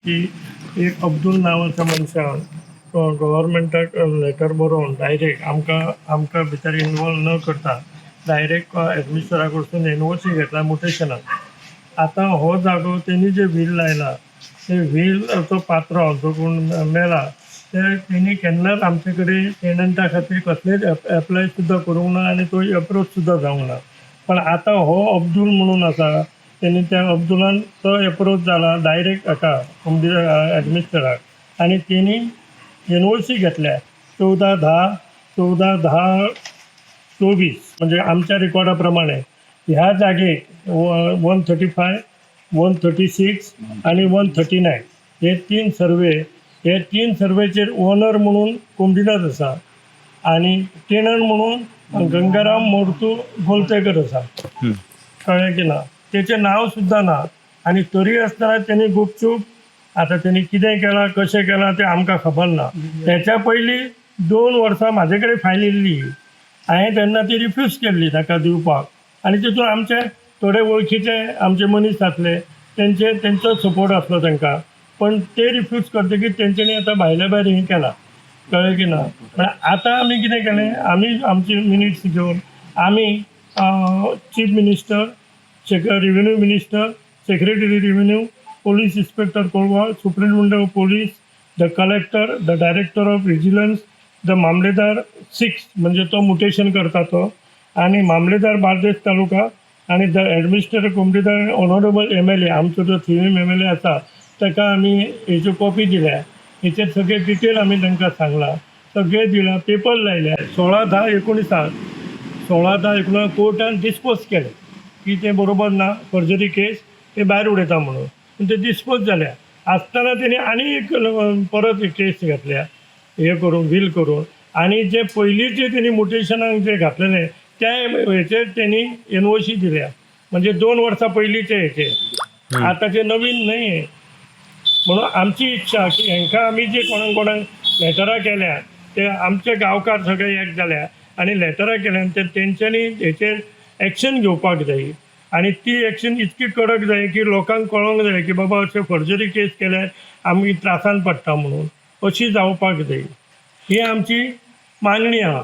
की एक अब्दुल नांवाच्या मनशान गव्हर्मेंटाक लेटर बरोवन डायरेक्ट आमकां भितर इनवॉल्व न करता डायरेक्ट एडमिनिस्ट्रेटरा कडसून एनओसी घेतला मुटेशनाक. आतां हो जागो तेणी जे व्हील लायला, ते व्हील तो पात्रांव जो कोण मेला, ते तेणी केन्नाच आमचे कडेन टेनंटा खातीर कसलेच एप्लाय सुद्दां करूंक ना आनी तो एप्रोच सुद्दां जावंक ना. पण आतां हो अब्दुल म्हणून आसा, तेणी त्या अब्दुलान तो एप्रोच जाला डायरेक्ट हाका एडमिनिस्ट्रेटराक आनी तेणी एनओसी घेतल्या 14/10, 14/10/24. म्हणजे आमच्या रिकॉर्डा प्रमाणे ह्या जागेक 135, 136 आनी 139 हे तीन सर्वे, हे तीन सर्वेचेर ओनर म्हणून कोमदिनाथ आसा आनी टेनंट म्हणून गंगाराम मोर्तू गोलतेकर आसा. कळ्ळें की ना? तेचें नांव सुद्दां ना आनी तरी आसतना तेणी गुपचूप आतां तेणी कितें केलां, कशें केलां तें आमकां खबर ना. तेच्या पयलीं 2 वर्सां म्हाजे कडेन फायल येयल्ली. हांवें तेन्ना ती रिफ्यूज केल्ली ताका दिवपाक आनी तितून आमचे थोडे वळखीचे आमचे मनीस आसले, तेंचो सपोर्ट आसलो तांकां. पण ते रिफ्यूज करतकीर तेंच्यांनी आतां भायल्या भायर हें केलां. कळ्ळें की ना? पण आतां आमी कितें केलें, आमी आमची मिनिट्स घेवन आमी Chief Minister, Revenue Minister, Secretary Revenue, Police Inspector Colva, Superintendent of Police, the Collector, the Director of Vigilance, the Mamlatdar six, म्हणजे तो मुटेशन करता तो, आनी मामलेदार बार्देस तालुका आनी the administrator कोमडीदार, ऑनरेबल एमएलए, आमचो जो थिवीम एमएलए आसा, ताका आमी हेच्यो कॉपी दिल्या. हेचेर सगळे डिटेल आमी तांकां सांगलां, सगळें दिलां, पेपर लायल्या. 16/10/19, 16/10/19 कोर्टान डिस्पोज केलें की तें बरोबर ना, फर्जरी केस, ते भायर उडयता म्हणून. पूण ते डिस्पोज जाल्या आसतना तेणी आनी एक परत केस घातल्या हे करून, व्हील करून आनी जे पयलींचे तेणी मुटेशनाक जे घातलेले त्या हेचेर तेणी एनओसी दिल्या. म्हणजे 2 वर्सां पयलींचे हेचेर, आतांचे नवीन न्हय हे. म्हणून आमची इच्छा की हांकां आमी जे कोणाक कोणाक लेटरां केल्या, ते आमचे गांवकार सगळे एक जाल्या आनी लेटरां केल्यान ते तेंच्यांनी हेचेर एक्शन घेवपाक जाय आनी ती एक्शन इतकी कडक जाय की लोकांक कळोंक जाय की बाबा, अशें फर्जरी केस केल्यार आमी त्रासान पडटा म्हणून. अशी जावपाक जाय, ही आमची मागणी आहा.